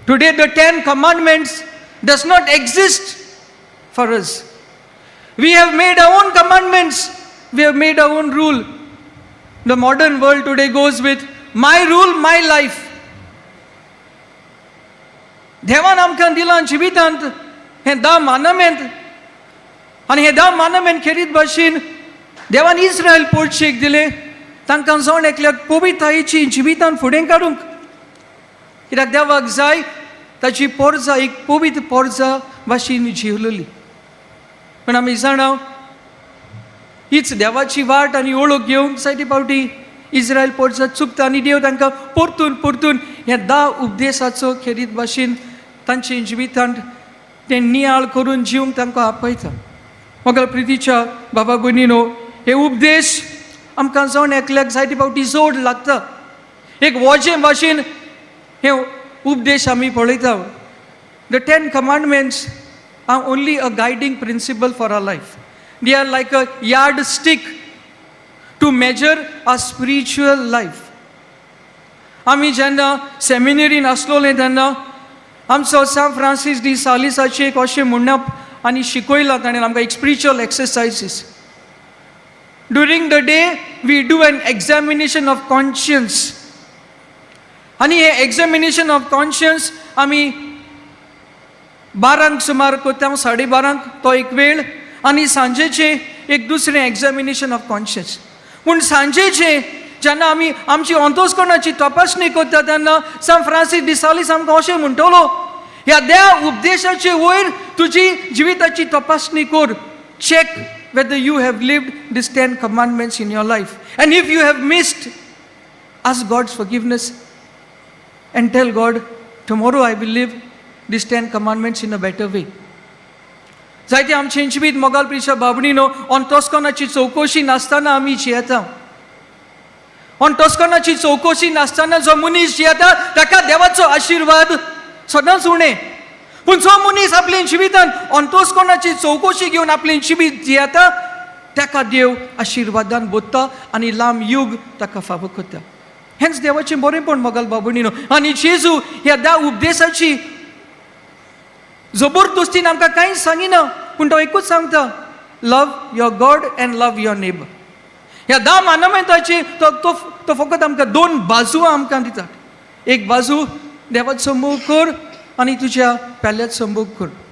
Today the Ten Commandments does not exist for us. We have made our own commandments. We have made our own rule. The modern world today goes with my rule, my life. देवान आमकां दिलां जिवितांत हें धा मानमेंत आनी हे धा मानमेंत खेरीत भाशेन देवान इस्रायल पोर्चेक दिले तांकां जण एकल्याक पवित्रतायेची जिवितान फुडें काडूंक, कित्याक देवाक जाय ताची पोरजा एक पवित्र पोरजा भाशेन जिवलेली. पण आमी जाणा, हीच देवाची वाट आनी ओळख घेवंक जायते फावटी इस्रायल पोरजा चुकता आनी देव तांकां परतून परतून ह्या धा उपदेसाचो खेरीत भाशेन तांचे जिवितांत ते नियाळ करून जिवंक तांकां आपयता. म्हाका प्रितीच्या बाबा भयणीनो, हे उपदेश आमकां जण एकल्याक जायते फावटी जोड लागता. एक वोजें भाशेन हे उपदेश आमी पळयता. The Ten Commandments are only a guiding principle for our life. They are like a yardstick to measure our spiritual life. आमी जेन्ना सेमिनरीन आसलोले तेन्ना आमचो सांत फ्रांसीस डी सालिसाचें एक अशें म्हणप आनी शिकयलां ताणें आमकां, एक spiritual exercises. During the day we do an examination of conscience आनी हें एक्झामिनेशन ऑफ कॉन्शियन्स आमी 12ंक सुमार करता, 12:30 तो एक वेळ आनी सांजेचें एक दुसरें एक्झामिनेशन ऑफ कॉन्शियन्स. पूण सांजेचें जेन्ना आमी आमची अंतस्करणाची तपासणी करता तेन्ना सांत फ्रांसीस डिसालीस आमकां अशें म्हणटलो, ह्या देव उपदेशाचे वयर तुजी जिविताची तपासणी कर. Check whether you have lived this Ten Commandments in your life, and if you have missed, ask God's forgiveness and tell God, "Tomorrow I will live these Ten Commandments in a better way." जायते आमचे जिवीत, मोगाल प्रिशा बाबणीनो, अंतस्करणाची चवकशी नासतना आमी जियेता. अंतस्करणाची चवकशी नासतना जो मनीस जियेता ताका देवाचो आशिर्वाद सदांच उणें. पूण जो मनीस आपल्या जिवितान अंतस्करणाची चवकशी घेवन आपलें जिवीत जियेता ताका देव आशिर्वादान भरता आनी लांब युग ताका फावो करता. हेंच देवाचें बरेंपण, मोगाल बाबणीनो. आनी जेजू ह्या धा उपदेसाची जबरदस्तीन आमकां कांयच सांगिना, पूण तो एकूच सांगता, "Love your God and love your neighbour." ह्या धा मानमेंताची तो तो तो फकत आमकां दोन बाजू आमकां दितात. एक बाजू, देवाचो मोग कर आनी तुज्या पेल्याचो मोग कर.